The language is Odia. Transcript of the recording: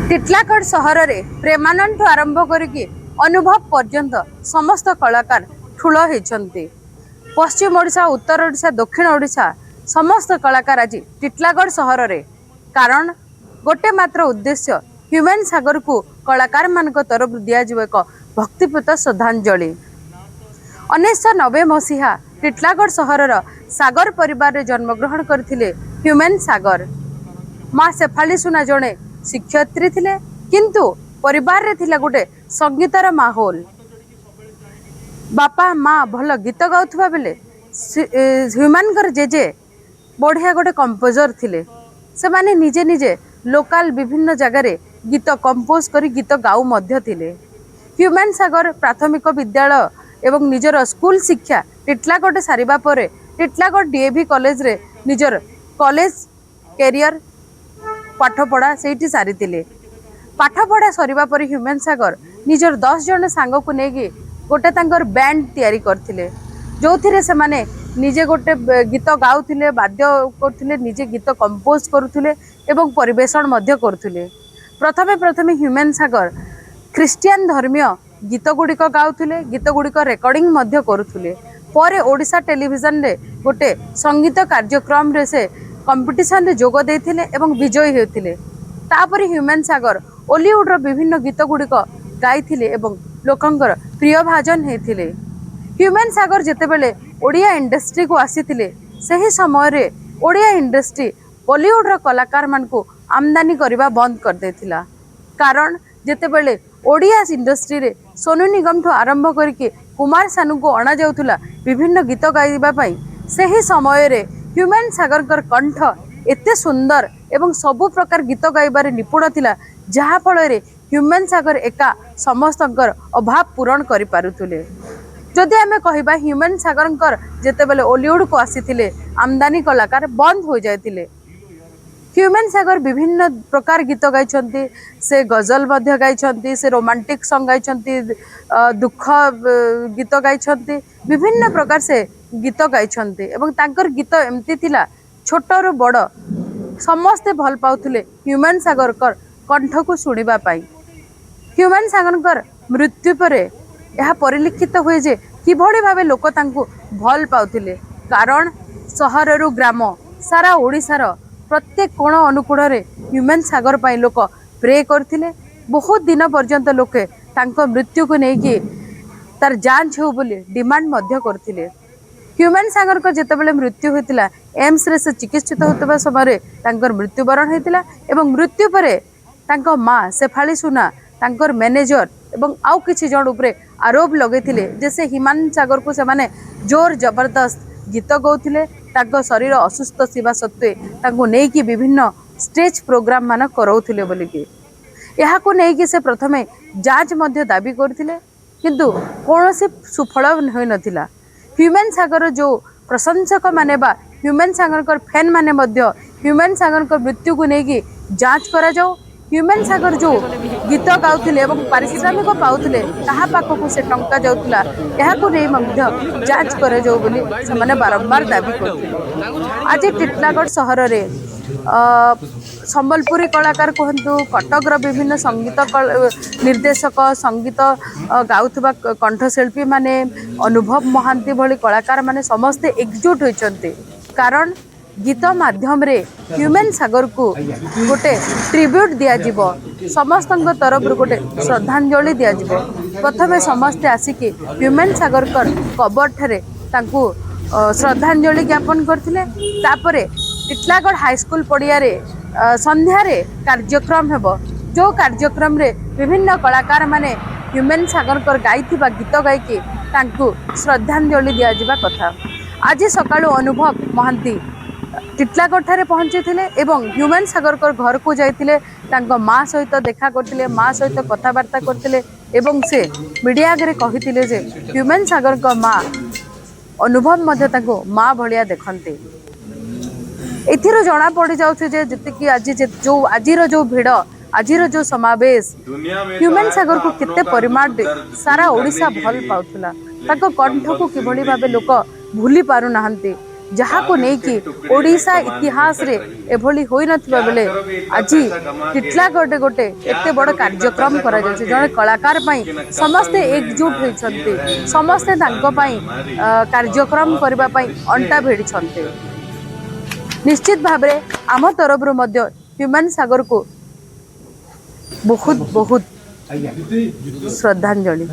ଟିଟଲାଗଡ଼ ସହରରେ ପ୍ରେମାନନ୍ଦଠୁ ଆରମ୍ଭ କରିକି ଅନୁଭବ ପର୍ଯ୍ୟନ୍ତ ସମସ୍ତ କଳାକାର ଠୁଳ ହେଇଛନ୍ତି। ପଶ୍ଚିମ ଓଡ଼ିଶା, ଉତ୍ତର ଓଡ଼ିଶା, ଦକ୍ଷିଣ ଓଡ଼ିଶା ସମସ୍ତ କଳାକାର ଆଜି ଟିଟଲାଗଡ଼ ସହରରେ, କାରଣ ଗୋଟେ ମାତ୍ର ଉଦ୍ଦେଶ୍ୟ, ହ୍ୟୁମାନ ସାଗରକୁ କଳାକାରମାନଙ୍କ ତରଫରୁ ଦିଆଯିବ ଏକ ଭକ୍ତିପୂତ ଶ୍ରଦ୍ଧାଞ୍ଜଳି। 1990 ମସିହା ଟିଟଲାଗଡ଼ ସହରର ସାଗର ପରିବାରରେ ଜନ୍ମଗ୍ରହଣ କରିଥିଲେ ହ୍ୟୁମାନ ସାଗର। ମା ଶେଫାଳି ସୁନା ଜଣେ ଶିକ୍ଷୟିତ୍ରୀ ଥିଲେ, କିନ୍ତୁ ପରିବାରରେ ଥିଲା ଗୋଟେ ସଙ୍ଗୀତର ମାହୋଲ। ବାପା ମା ଭଲ ଗୀତ ଗାଉଥିବା ବେଳେ ହ୍ୟୁମାନଙ୍କର ଜେଜେ ବଢ଼ିଆ ଗୋଟେ କମ୍ପୋଜର ଥିଲେ। ସେମାନେ ନିଜେ ନିଜେ ଲୋକାଲ ବିଭିନ୍ନ ଜାଗାରେ ଗୀତ କମ୍ପୋଜ କରି ଗୀତ ଗାଉ ମଧ୍ୟ ଥିଲେ। ହ୍ୟୁମାନ ସାଗର ପ୍ରାଥମିକ ବିଦ୍ୟାଳୟ ଏବଂ ନିଜର ସ୍କୁଲ ଶିକ୍ଷା ଟିଟଲାଗଡ଼ ସାରିବା ପରେ ଟିଟଲାଗଡ଼ ଡିଏଭି କଲେଜରେ ନିଜର କଲେଜ କ୍ୟାରିୟର ପାଠପଢ଼ା ସେଇଠି ସାରିଥିଲେ। ପାଠପଢ଼ା ସରିବା ପରେ ହ୍ୟୁମାନ ସାଗର ନିଜର 10 ଜଣ ସାଙ୍ଗକୁ ନେଇକି ଗୋଟେ ତାଙ୍କର ବ୍ୟାଣ୍ଡ ତିଆରି କରିଥିଲେ, ଯେଉଁଥିରେ ସେମାନେ ନିଜେ ଗୋଟେ ଗୀତ ଗାଉଥିଲେ, ବାଦ୍ୟ କରୁଥିଲେ, ନିଜେ ଗୀତ କମ୍ପୋଜ କରୁଥିଲେ ଏବଂ ପରିବେଷଣ ମଧ୍ୟ କରୁଥିଲେ। ପ୍ରଥମେ ପ୍ରଥମେ ହ୍ୟୁମାନ ସାଗର ଖ୍ରୀଷ୍ଟିଆନ ଧର୍ମୀୟ ଗୀତ ଗୁଡ଼ିକ ଗାଉଥିଲେ, ଗୀତ ଗୁଡ଼ିକ ରେକର୍ଡ଼ିଂ ମଧ୍ୟ କରୁଥିଲେ। ପରେ ଓଡ଼ିଶା ଟେଲିଭିଜନରେ ଗୋଟେ ସଙ୍ଗୀତ କାର୍ଯ୍ୟକ୍ରମରେ ସେ କମ୍ପିଟିସନରେ ଯୋଗ ଦେଇଥିଲେ ଏବଂ ବିଜୟୀ ହୋଇଥିଲେ। ତାପରେ ହ୍ୟୁମାନ ସାଗର ଓଲିଉଡ଼ର ବିଭିନ୍ନ ଗୀତ ଗୁଡ଼ିକ ଗାଇଥିଲେ ଏବଂ ଲୋକଙ୍କର ପ୍ରିୟ ଭାଜନ ହେଇଥିଲେ। ହ୍ୟୁମାନ ସାଗର ଯେତେବେଳେ ଓଡ଼ିଆ ଇଣ୍ଡଷ୍ଟ୍ରିକୁ ଆସିଥିଲେ, ସେହି ସମୟରେ ଓଡ଼ିଆ ଇଣ୍ଡଷ୍ଟ୍ରି ବଲିଉଡ଼ର କଳାକାରମାନଙ୍କୁ ଆମଦାନୀ କରିବା ବନ୍ଦ କରିଦେଇଥିଲା। କାରଣ ଯେତେବେଳେ ଓଡ଼ିଆ ଇଣ୍ଡଷ୍ଟ୍ରିରେ ସୋନୁ ନିଗମଠୁ ଆରମ୍ଭ କରିକି କୁମାର ସାନୁଙ୍କୁ ଅଣାଯାଉଥିଲା ବିଭିନ୍ନ ଗୀତ ଗାଇବା ପାଇଁ, ସେହି ସମୟରେ ହ୍ୟୁମାନ ସାଗରଙ୍କର କଣ୍ଠ ଏତେ ସୁନ୍ଦର ଏବଂ ସବୁ ପ୍ରକାର ଗୀତ ଗାଇବାରେ ନିପୁଣ ଥିଲା, ଯାହାଫଳରେ ହ୍ୟୁମାନ ସାଗର ଏକା ସମସ୍ତଙ୍କର ଅଭାବ ପୂରଣ କରିପାରୁଥିଲେ। ଯଦି ଆମେ କହିବା, ହ୍ୟୁମାନ ସାଗରଙ୍କର ଯେତେବେଳେ ଓଲିଉଡ଼କୁ ଆସିଥିଲେ, ଆମଦାନୀ କଳାକାର ବନ୍ଦ ହୋଇଯାଇଥିଲେ। ହ୍ୟୁମାନ ସାଗର ବିଭିନ୍ନ ପ୍ରକାର ଗୀତ ଗାଇଛନ୍ତି। ସେ ଗଜଲ ମଧ୍ୟ ଗାଇଛନ୍ତି, ସେ ରୋମାଣ୍ଟିକ ସଙ୍ଗ ଗାଇଛନ୍ତି, ଦୁଃଖ ଗୀତ ଗାଇଛନ୍ତି, ବିଭିନ୍ନ ପ୍ରକାର ସେ ଗୀତ ଗାଇଛନ୍ତି। ଏବଂ ତାଙ୍କର ଗୀତ ଏମିତି ଥିଲା, ଛୋଟରୁ ବଡ଼ ସମସ୍ତେ ଭଲ ପାଉଥିଲେ ହ୍ୟୁମାନ ସାଗରଙ୍କର କଣ୍ଠକୁ ଶୁଣିବା ପାଇଁ। ହ୍ୟୁମାନ ସାଗରଙ୍କର ମୃତ୍ୟୁ ପରେ ଏହା ପରିଲକ୍ଷିତ ହୁଏ ଯେ କିଭଳି ଭାବେ ଲୋକ ତାଙ୍କୁ ଭଲ ପାଉଥିଲେ। କାରଣ ସହରରୁ ଗ୍ରାମ, ସାରା ଓଡ଼ିଶାର ପ୍ରତ୍ୟେକ କୋଣ ଅନୁକୋଣରେ ହ୍ୟୁମାନ ସାଗର ପାଇଁ ଲୋକ ପ୍ରେ କରିଥିଲେ। ବହୁତ ଦିନ ପର୍ଯ୍ୟନ୍ତ ଲୋକେ ତାଙ୍କ ମୃତ୍ୟୁକୁ ନେଇକି ତାର ଯାଞ୍ଚ ହେଉ ବୋଲି ଡିମାଣ୍ଡ ମଧ୍ୟ କରିଥିଲେ। ହ୍ୟୁମାନ ସାଗରଙ୍କ ଯେତେବେଳେ ମୃତ୍ୟୁ ହୋଇଥିଲା, ଏମ୍ସରେ ସେ ଚିକିତ୍ସିତ ହେଉଥିବା ସମୟରେ ତାଙ୍କର ମୃତ୍ୟୁବରଣ ହୋଇଥିଲା। ଏବଂ ମୃତ୍ୟୁ ପରେ ତାଙ୍କ ମା ଶେଫାଳି ସୁନା ତାଙ୍କର ମ୍ୟାନେଜର ଏବଂ ଆଉ କିଛି ଜଣ ଉପରେ ଆରୋପ ଲଗାଇଥିଲେ ଯେ ସେ ହ୍ୟୁମାନ ସାଗରକୁ ସେମାନେ ଜୋର ଜବରଦସ୍ତ ଗୀତ ଗାଉଥିଲେ, ତାଙ୍କ ଶରୀର ଅସୁସ୍ଥ ଥିବା ସତ୍ତ୍ୱେ ତାଙ୍କୁ ନେଇକି ବିଭିନ୍ନ ଷ୍ଟେଜ୍ ପ୍ରୋଗ୍ରାମ ମାନ କରାଉଥିଲେ ବୋଲିକି। ଏହାକୁ ନେଇକି ସେ ପ୍ରଥମେ ଯାଞ୍ଚ ମଧ୍ୟ ଦାବି କରିଥିଲେ, କିନ୍ତୁ କୌଣସି ସୁଫଳ ହୋଇନଥିଲା। ହ୍ୟୁମାନ ସାଗର ଯେଉଁ ପ୍ରଶଂସକମାନେ ବା ହ୍ୟୁମାନ ସାଗରଙ୍କର ଫ୍ୟାନ୍ ମାନେ ମଧ୍ୟ ହ୍ୟୁମାନ ସାଗରଙ୍କ ମୃତ୍ୟୁକୁ ନେଇକି ଯାଞ୍ଚ କରାଯାଉ, ହ୍ୟୁମାନ ସାଗର ଯେଉଁ ଗୀତ ଗାଉଥିଲେ ଏବଂ ପାରିଶ୍ରମିକ ପାଉଥିଲେ, କାହା ପାଖକୁ ସେ ଟଙ୍କା ଯାଉଥିଲା, ଏହାକୁ ନେଇ ମଧ୍ୟ ଯାଞ୍ଚ କରାଯାଉ ବୋଲି ସେମାନେ ବାରମ୍ବାର ଦାବି କରୁଥିଲେ। ଆଜି ଟିଟଲାଗଡ଼ ସହରରେ ସମ୍ବଲପୁରୀ କଳାକାର କୁହନ୍ତୁ, କଟକର ବିଭିନ୍ନ ସଙ୍ଗୀତ ନିର୍ଦ୍ଦେଶକ, ସଙ୍ଗୀତ ଗାଉଥିବା କଣ୍ଠଶିଳ୍ପୀମାନେ, ଅନୁଭବ ମହାନ୍ତି ଭଳି କଳାକାରମାନେ ସମସ୍ତେ ଏକଜୁଟ ହୋଇଛନ୍ତି। କାରଣ ଗୀତ ମାଧ୍ୟମରେ ହ୍ୟୁମାନ ସାଗରକୁ ଗୋଟେ ଟ୍ରିବ୍ୟୁଟ୍ ଦିଆଯିବ, ସମସ୍ତଙ୍କ ତରଫରୁ ଗୋଟେ ଶ୍ରଦ୍ଧାଞ୍ଜଳି ଦିଆଯିବ। ପ୍ରଥମେ ସମସ୍ତେ ଆସିକି ହ୍ୟୁମାନ ସାଗରଙ୍କର କବରଠାରେ ତାଙ୍କୁ ଶ୍ରଦ୍ଧାଞ୍ଜଳି ଜ୍ଞାପନ କରିଥିଲେ। ତାପରେ ଟିଟଲାଗଡ଼ ହାଇସ୍କୁଲ ପଡ଼ିଆରେ ସନ୍ଧ୍ୟାରେ କାର୍ଯ୍ୟକ୍ରମ ହେବ, ଯେଉଁ କାର୍ଯ୍ୟକ୍ରମରେ ବିଭିନ୍ନ କଳାକାରମାନେ ହ୍ୟୁମାନ ସାଗରଙ୍କର ଗାଇଥିବା ଗୀତ ଗାଇକି ତାଙ୍କୁ ଶ୍ରଦ୍ଧାଞ୍ଜଳି ଦିଆଯିବା କଥା। ଆଜି ସକାଳୁ ଅନୁଭବ ମହାନ୍ତି ଟିଟଲାଗଡ଼ଠାରେ ପହଞ୍ଚିଥିଲେ ଏବଂ ହ୍ୟୁମାନ ସାଗରଙ୍କର ଘରକୁ ଯାଇଥିଲେ, ତାଙ୍କ ମା ସହିତ ଦେଖା କରିଥିଲେ, ମା ସହିତ କଥାବାର୍ତ୍ତା କରିଥିଲେ ଏବଂ ସେ ମିଡ଼ିଆ ଆଗରେ କହିଥିଲେ ଯେ ହ୍ୟୁମାନ ସାଗରଙ୍କ ମା ଅନୁଭବ ମଧ୍ୟ ତାଙ୍କୁ ମା ଭଳିଆ ଦେଖନ୍ତି। ଏଥିରୁ ଜଣା ପଡ଼ିଯାଉଛି ଯେ ଯେତିକି ଆଜି ଯୋଉ ଆଜିର ଯୋଉ ଭିଡ଼, ଆଜିର ଯୋଉ ସମାବେଶ, ହ୍ୟୁମାନ ସାଗରକୁ କେତେ ପରିମାଣରେ ସାରା ଓଡ଼ିଶା ଭଲ ପାଉଥିଲା, ତାଙ୍କ କଣ୍ଠକୁ କିଭଳି ଭାବେ ଲୋକ ଭୁଲି ପାରୁନାହାନ୍ତି। ଯାହାକୁ ନେଇକି ଓଡ଼ିଶା ଇତିହାସରେ ଏଭଳି ହୋଇନଥିବା ବେଳେ ଆଜି ଟିଟଲାଗଡ଼ରେ ଗୋଟେ ଏତେ ବଡ଼ କାର୍ଯ୍ୟକ୍ରମ କରାଯାଉଛି। ଜଣେ କଳାକାର ପାଇଁ ସମସ୍ତେ ଏକଜୁଟ ହୋଇଛନ୍ତି, ସମସ୍ତେ ତାଙ୍କ ପାଇଁ କାର୍ଯ୍ୟକ୍ରମ କରିବା ପାଇଁ ଅଣ୍ଟା ଭିଡ଼ିଛନ୍ତି। ନିଶ୍ଚିତ ଭାବରେ ଆମ ତରଫରୁ ମଧ୍ୟ ହ୍ୟୁମାନ ସାଗରକୁ ବହୁତ ବହୁତ ଶ୍ରଦ୍ଧାଞ୍ଜଳି।